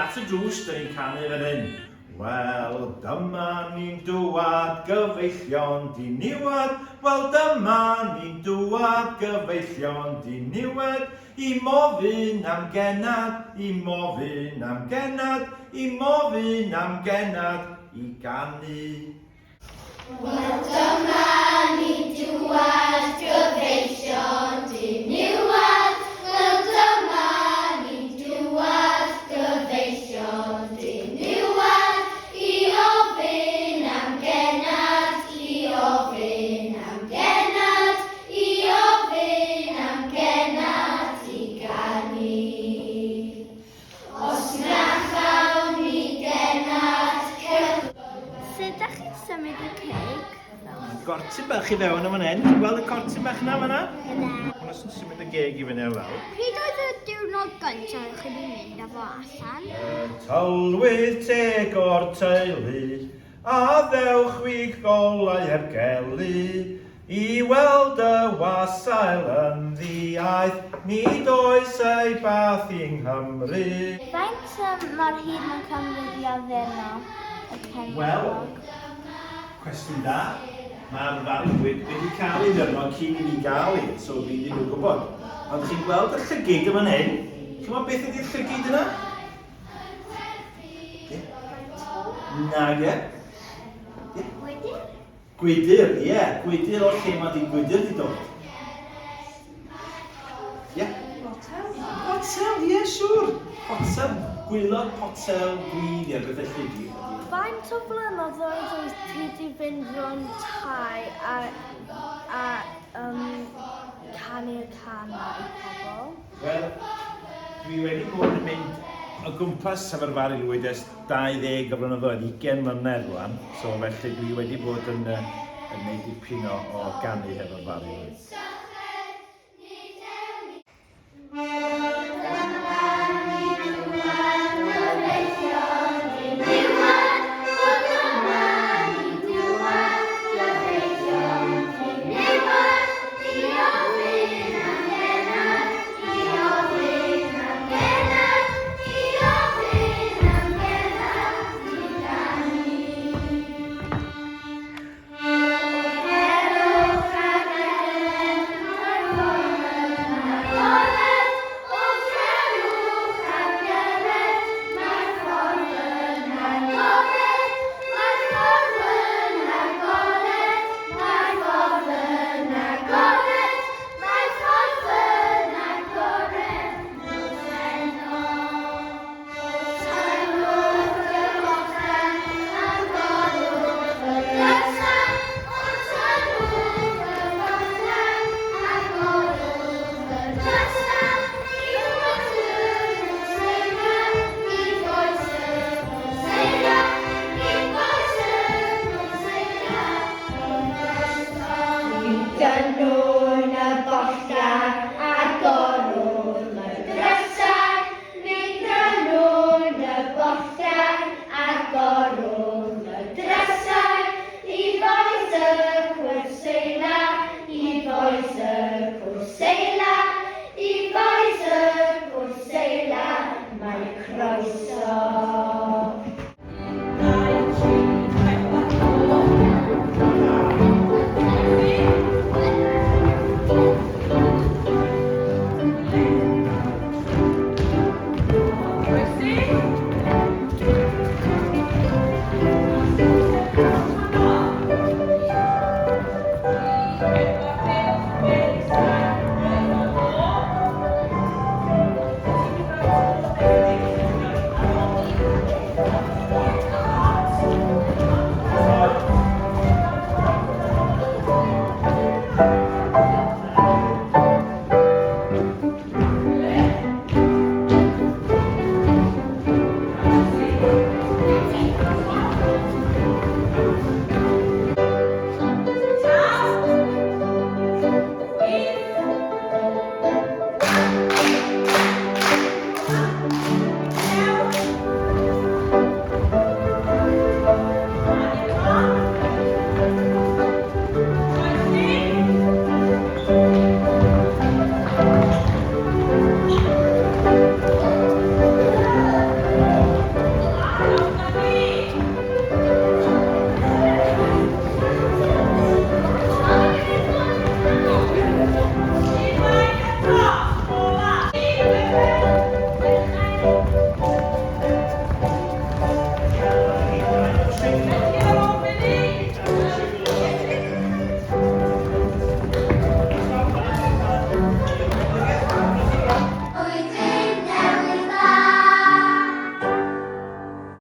at y drws, dyn ni'n canu fan hyn. Wel, dyma ni'n dŵad, gyfeillion diniwed. Wel, dyma ni'n dŵad, gyfeillion diniwed. I mofyn am gennad, i mofyn am gennad, i mofyn am gennad, i ganu. Wel dyma ni'n dŵad gyfeillion diniwad Wel dyma ni'n dŵad gyfeillion diniwad I ofyn am gennad, i ofyn am gennad, i ofyn am gennad i ganu. Os na chawn ni gennad cewch Sut dach chi'n symud y ceg? Gortyn bach i fewn yn fan hyn. Ti'n gweld y cortyn bach yna fan'na? Yna. Hwna sy'n symud y geg i fyny a lawr. Pryd oedd y diwrnod gyntaf chi wedi mynd â fo allan? Y tylwyth teg o'r teulu, a ddewch wi golau heb gelu, I weld y wasael yn ddiaeth, nid oes ei bath yng Nghymru. Faint mor hir mae'n cymryd i addurno y cenfiog? Wel, cwestiwn da. Mae'r Fari Lwyd wedi cael ei ddurno cyn i mi gael un, so fi ddim yn gwybod. Ond chi'n gweld y llygid yn fan hyn? Chi'n gwybod beth ydy'r llygid yna? Ie. Nage. Ie. Gwydr? Gwydr, ie, gwydr o lle mae dyn gwydr di dod. Ie. Potel? Potel, ie, siŵr. Potel, gwylod potel gwyn, ie, beth felly di. Faint o flynyddoedd wyt ti 'di fynd rownd tai a a um, canu y cân 'ma i pobl? Wel, dwi wedi bod yn mynd o gwmpas efo'r Fari Lwyd ers 20 o flynyddoedd, 20 mlynedd rwan, so felly dwi wedi bod yn, uh, yn neud dipyn o, o ganu hefo'r Fari Lwyd.